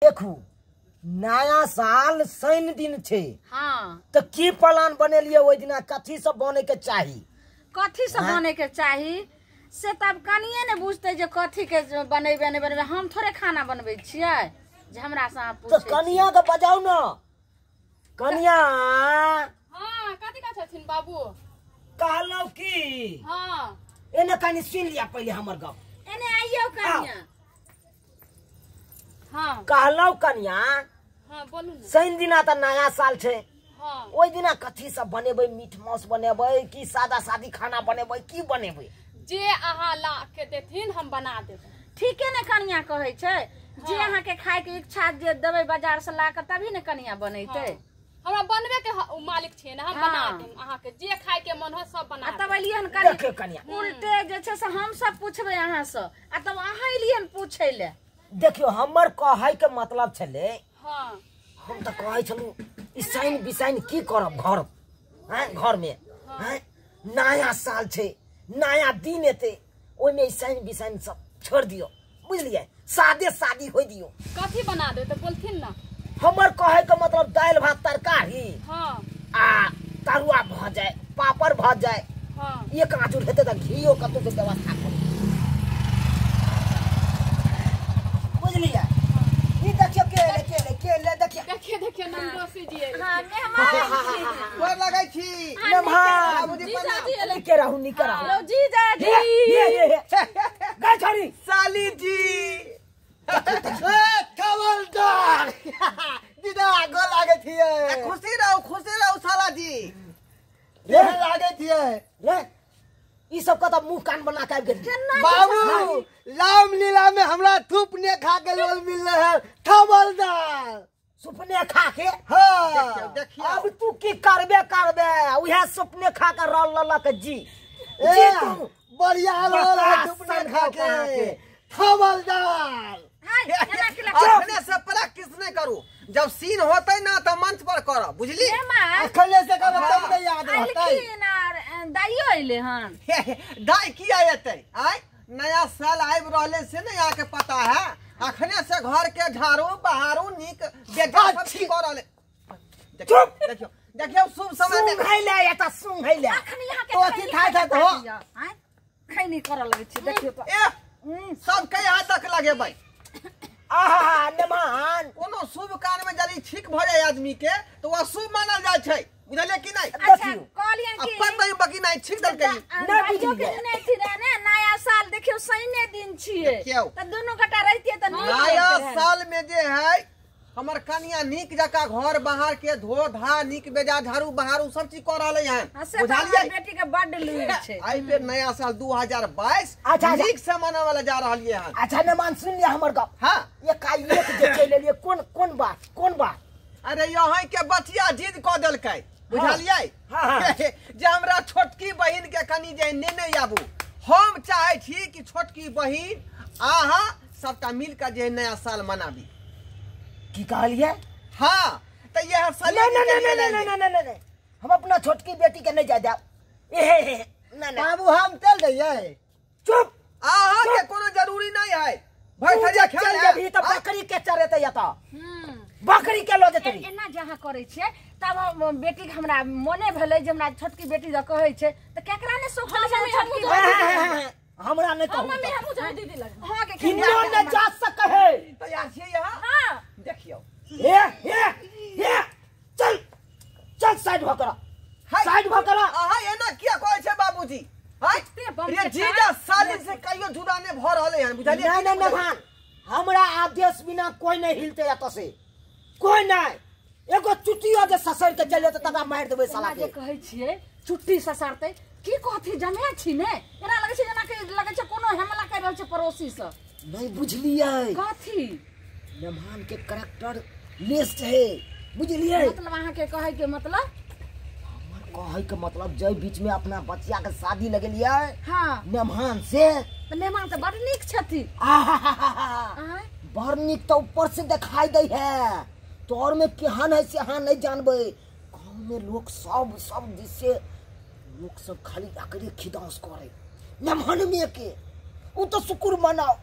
देखू नया साल शनि दिन छे। हाँ, तो की प्लान बनेलिए ओहि दिना कथी सब बने के चाही? कथी सब बने के चाही से तब कनिए ने बुझते जे कथी के बनेबे ने बनेबे। हम थोड़े खाना बनबै छियै जे हमरा से अहाँ तो पूछै। कनिया के बजाउ न। कनिया। हाँ, कथी कहै छथिन बाबू? कहलौ की। हाँ, एने कनी सुन लिया पहिले हमर गप। एने आइयो कनिया। हाँ, कहलौ कनिया। हाँ, बोलू ने। शनि दिना त नया साल छे। हाँ, ओहि दिना कथी सब बनेबै? मीट मांस बनेबै कि सादा सादी खाना बनेबै, की बनेबै? जे अहाँ ला के देथिन हम बना देबै। ठीके ने कनिया कहै छै जे अहाँ के खाय के इच्छा जे देबै बाजार से ला के तभी ने कनिया बनेतै। हाँ। हमरा बनबे के मालिक छियै ने, हम हाँ। बना देब अहाँके, जे खाय के मन हो सब बना आ तब देब। एलियै हन कनि देखियौ कनिया, उल्टे जे छै से हम सब पूछबै अहाँ से, आ तब अहाँ एलियै हन पूछै ले। देखियौ हमर कहै के मतलब छलै, हाँ, हम तऽ कहै छलहुँ ई साइन बिसाइन की करब घर, हैं घर में, हैं नया साल छै, नया दिन एतै, ओहिमे ई साइन बिसाइन सब छोड़ दियौ, बुझलियै? सादे सादी होइ दियौ। कथी बना देब तऽ बोलथिन ने। हमर कहै के मतलब दालि भात तरकारी हाँ, आ तरुआ भऽ जाय, पापड़ भऽ जाय, हाँ, एक आँचुर हेतै तऽ घियो कतौ के व्यवस्था करू, बुझलियै? ई देखियौ केले केले केले देखियौ। देखिए देखिए नंदोसी जी एलखिन। हाँ, मेहमान छी। गोर लगै छी। मेहमान। बाबूजी प्रणाम। जीजाजी एलखिन। निके रहू, निके रहू। यौ जीजाजी। हे, हे, हे, हे। गै छोरी। साली जी। खबरदार दीदा गोर लागै छियै। खुशी रहू, खुशी रहू साला जी। रे लागै छियै। रे ई सब कतऽ मुंह कान बना के आबि गेल? बाबू रामलीला में हमरा थूप ने खा के लोल मिल रहा है। खबरदार सुपने खा के? हाँ, देखियो। अब तू की करबे करबे, उहे सुपने खा के रल लल के जी जी तू बढ़िया रोल है बकवास थूपने खा के। के। खबरदार हाय, एना के लग- अखने से प्रैक्टिस नहीं करू, जब सीन होते ना तो मंच पर करब, बुझली? मेहमान अखने से करब तब नहीं याद रहतै। एलखिन आर दाइयो एलै हन। दाइ किया एतै? आय नया साल आबि रहले से ने यहाँ के पता है। अखने से घर के झाड़ू बहारू नीक बेजा सब चीज कऽ रहले। देखियौ देखियौ देखियौ शुभ समय में सुंघै ले एतऽ, सुंघै ले। अखन यहाँ के तो अथी खैनी खाइ करऽ था हो। लगै छियै। आँय, खैनी करऽ लगै छी, देखियौ तऽ। ए सबके यहाँ तक लगेबै। आहा मेहमान, कोनो शुभ काम में यदि ठीक भऽ जाय आदमी के तो अशुभ मानल जाइ छै, बुझलियै कि नहि? अच्छा, देखियौ। कहलियनि कि अपन नहीं बकी नहीं ठीक देलकै। नहि दाइयो के बुझलियै। नहि थी रहे ने, नया साल देखियौ शनिये दिन छियै, देखियौ। तऽ दुनू गोटा रहितियै तऽ नीक नया रहितै। साल में जे है हमर कनिया नीक जकाँ घर बाहर के धो धा नीक बेजा झाड़ू बहारू सब चीज कऽ रहले हन, हाँ, से तऽ बुझलियै? हमर बेटी के बड्ड लुरि छै। एहि बेर नया साल 2022 अच्छा, अच्छा। नीक से मनावे ला जा रहलियै हन। अच्छा मेहमान सुन लिया हमर गप। हाँ, एकाएक जे चलि एलियै, कोन कोन बात, कोन बात? अरे यहाँ के बचिया जिद कऽ देलकै, बुझलियै? हाँ, हाँ। जे हमरा छोटकी बहिन के कनि जे नेने आबू, हम चाहै छी कि छोटकी बहिन अहाँ सबटा मिल के जे नया साल मनाबी। की कहलियै? हाँ, तऽ यह साल नहीं नहीं नहीं नहीं नहीं नहीं नहीं नहीं, हम अपना छोटकी बेटी के नहीं जाय देब। ए हे हे, नहीं नहीं बाबू हम चल दैयै। चुप। अहाँ के कोनो जरूरी नहीं है, तू भरि जे थरिया चल खेल जेबही तऽ बकरी के चरेतै एतऽ, बकरी के लऽ जेतै। एना जे अहाँ करै छियै तब हम बेटीके हमरा मोने भेलै जे हमरा छोटकी बेटी जे कहै छै तऽ केकरा ने सुख भेलै जे छोटकी हे, बेटी। हे, हे, हे, हमरा नहीं हाँ कहू। मम्मी, हमहूँ जेबै दीदी लग। हाँ के किन्नो ने जा सकै है। तैयार छियै अहाँ? हाँ। देखियौ। हे हे हे, चल चल साइड भऽ कर, साइड भऽ कर। अहाँ एना किया कहै छै बाबूजी? हाय एते बम रे के जीजा साली से कहियो जुदा नहि भऽ रहलै हन, बुझलियै? नहीं नहीं मेहमान, हमरा आदेश बिना कोई नहीं हिलते एतऽ से, कोई नहीं। एगो चुटियो जे ससरि के चलि जेतै तकरा मारि देबै साला एना जे के। कहै छियै चुट्टी ससरतै की कहथी जमे छी ने, एना लगै छै जेना कि लगै छै कोनो हमला करि रहल छै पड़ोसी सब। नहीं बुझलियै? कथी? मेहमान के करेक्टर लेस है, बुझलियै? मतलब अहाँके कहै के मतलब? हमर कहै के मतलब जै बीच में अपना बचिया के शादी लगेलियै हाँ, मेहमान से, तऽ मेहमान तऽ बड नीक छथिन। आहाहाहा, आँय? बड़ नीक तऽ ऊपर से दिखाई दै है, तोर में केहन है से अहाँ नहीं जानबै। गाँव में लोग सब सब दिस से लोग सब खाली अकरे खिदांस करे मेहमान में के, उ तो शुक्र मनाओ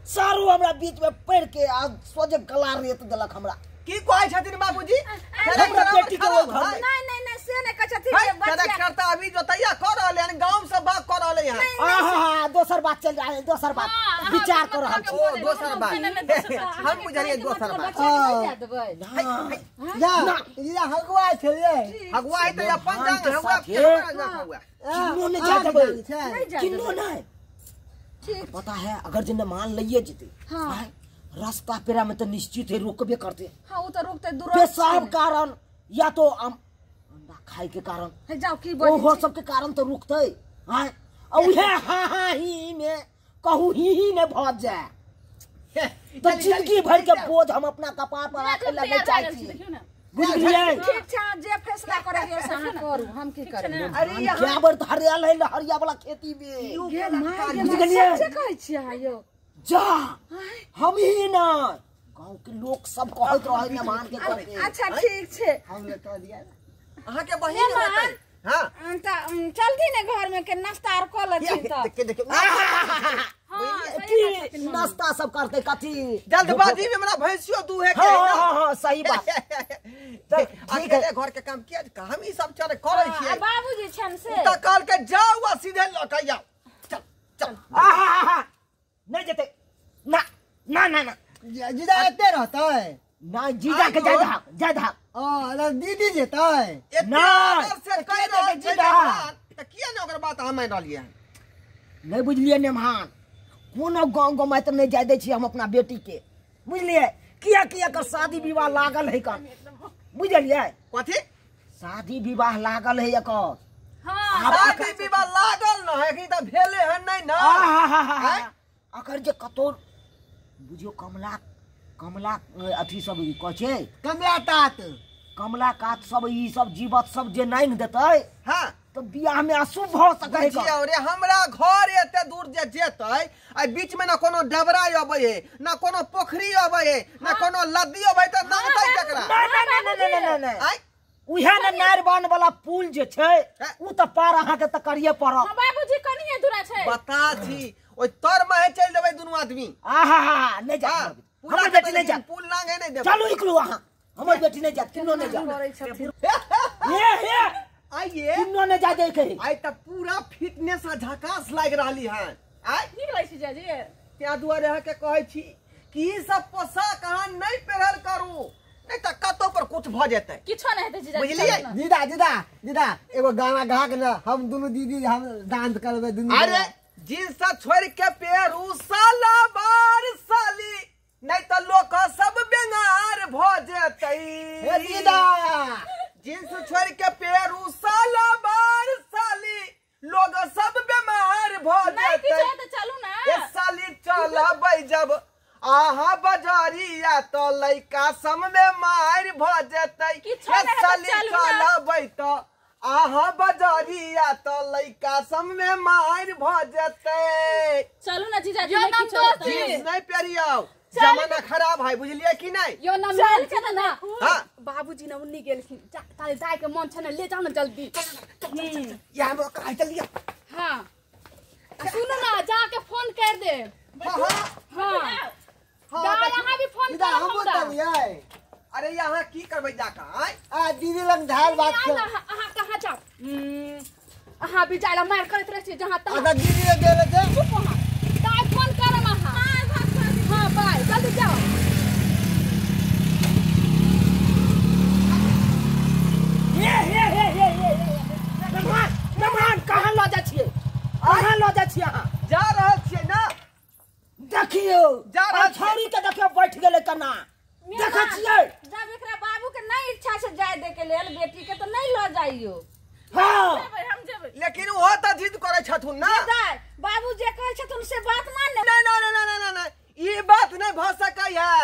सारू हमरा बीच में पड़ के आ सोझे गला रेत देलक हमरा। की कहै छथिन बाबूजी? हमरा बेटी के ओइ घर में नहीं नहीं नहीं से नहीं कहै छथिन जे बच्चा ट्रैक्टर त अभी जोतैया कर रहले हन, गांव से बाग कर रहले हन। आहा दोसर बात चल रहा है, दोसर बात विचार कर रहल छी। ओ दोसर बात हम बुझलिए, दोसर बात। या या हगवा छले हगवा है त अपन जांग हगवा हमरा जांग हगवा किन्नो नहीं जा देबै, किन्नो नहीं। ठीक पता है अगर जे मान लइए जेते। हां रास्ता पेरा में तो निश्चित है रोकबे करते। हां उ त रोकते दूर पेशाब कारण या तो अंडा खाए के कारण हे जाओ की बोल ओहो सब के कारण तो रुकते। हां उहे हां हां ही में कहू ही ने भ जाए तो जिंदगी भर के बोझ हम अपना कपार पर राखे ला नहीं चाहै छी, बुझलियै? ठीक छै, जे फैसला करे के से अहाँ करू, हम की करबै? अरे यहाँ क्या बर हरियाल है हरिया वाला खेती में, बुझलियै? सच्चे कहै छी अहाँ यो? जा हम ही ना गांव के लोग सब कहत रहे ना मान के करके। अच्छा ठीक छै, हम कह दिया अहाँ के बहिन होतै। हां त चलती ने घर में के नाश्ता आर क लथिन त के देखियो। हां की नाश्ता सब करते कथी जल्दबाजी में हमरा भैंसियो दूहे के है ना। हां हां सही बात। ठीक है घर के काम किया हम ई सब चल करै छियै। बाबूजी छन से त कहल के जाओ आ सीधे ल के आओ, चल चल। आहा नहीं जेते ना ना ना ना जीजा एते रहतै ना, जीजा के जाय दहक जाय दहक। ओ दीदी जेतै ना से कह रहल जीजा त किया ने ओकर बात हम मान रहलियै हन? नहीं बुझलियै नेमहान, कोनो गाँव गाँव तऽ नहीं जाय दै छियै हम अपना बेटी के, बुझलियै? किया किया कर शादी विवाह लागल है कर, बुझलियै? कथी शादी विवाह लागल है एकर? हां शादी विवाह लागल न है कि त भेले हन नहीं ना। आहा अकर जे कतो बुझियो कमला कमला अथी सब कहै छै कमला तात कमला कात सब ई सब जीवत सब जे नांग देतै। हां तो बियाह में अशुभ भ सकै है। अरे हमरा घर एते दूर जे जेतै आ बीच में ना कोनो डबरा अबै है ना कोनो पोखरी अबै है ना कोनो नदी अबै त नांगतै केकरा? ना ना ना ना ना ना उहे ने नारबान वाला पुल जे छै उ त पार अहाँ के त करिए पड़त। हां बाबूजी कनिए दूरा छै बता छी ओइ तर में चल देबै दुनू आदमी। आहा नहीं जा हमर बेटी नहीं जा, पुल नांगे नहीं देबै। चलू निकलू अहाँ, हमर बेटी नहीं जा, किन्नो नहीं जा। हे हे आइए किन्नो नहीं जा देखे आई त पूरा फिटनेस आ झकास लाग रहली हन। आइ नीक लागै छै जीजाजी। त्या दुआरे अहाँ के कहै छी कि ई सब पोशाक अहाँ नहीं पहिरल करू, नहीं त कतौ पर कुछ भ जेतै। किछो नहीं हेतै जीजाजी, बुझलियै? दीदा दीदा दीदा एगो गाना गा के ना हम दुनू दीदी हम डांस करबै दुनू। अरे जींस छोड़ के पेरू सलवार साली नहीं त लोक सब बेंगार भ जेतै। हे दीदा जींस छोड़ के पेरू सलवार साली लोग सब बीमार भ जेतै। नहीं त चलू ना ए साली चलबै जब आहा बजारिया त लइका सम में मार भ जेतै। ए साली चलबै त आहा बजारिया त लइका सम में मार भ जेतै। चलू ना जीजाजी नहीं नहीं पेरियो, जमाना खराब है बुझलिए कि नहीं? यो नम छै ना। हां बाबूजी ना उन्नी गेलखिन, ताले जाय के मन छै ना, ले जाओ ना जल्दी। या हम ओकरा चल लिया। हां सुन ना जाके फोन कर दे। हां हां हां यहाँ भी फोन कर हम बोललियै। अरे यहाँ की करबै जाका? आय आ दीदी लग धार बात कर। अहाँ कहां जाओ? अहाँ भी जाय ला मार करैत रहै छी जहां तहां। आ दीदी लग गेल छै। चुप अहाँ, ताय फोन करम अहाँ। हां बाय जल्दी जाओ। हे हे हे हे हे मेहमान मेहमान कहां ल जा छियै? कहां ल जा छियै अहाँ? जा रहल छियै ना देखियो जा रहल छौड़ी के देखियो बैठ गेलै कना देखै छियै। जब एकरा बाबू के नहीं इच्छा से जाय दे के लेल बेटी के तो नहीं ल जाइयो। हां हम जेबै, लेकिन ओहो त जिद करै छथुन ना। बाबू जे कहै छथुन से बात मान। ना ना ना ना ना ना ये बात नहीं भ सकै है।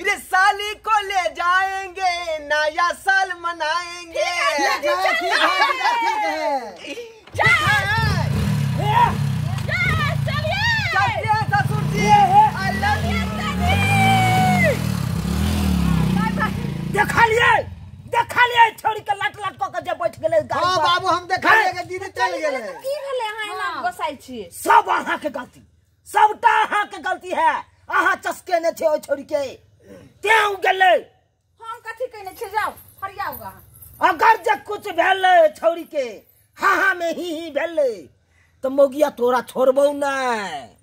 रे साली को ले जाएंगे नया साल मनाएंगे। ठीक है ठीक है ठीक है चलिए चलते हैं ससुर जी। I love you. देखलिए देखलिए छोड़ी के लट लट क के जे बैठ गेलै गाड़ी हां पर। बाबू हम देखलिए के दीदी चल गेलै। की भेलै अहाँ एना गोसाइ छी? सब अहाँ के गलती, सबटा अहाँ के गलती है। अहाँ चसकेने छै ओहि छोरी के तें उ गेलै। हम कथी कहने छियै, जाउ फरियाउ अहाँ। अगर जे कुछ भेलै छौरी के, हा हा में ही ही भेलै, तऽ मौगिया तोरा छोड़बौ नहि।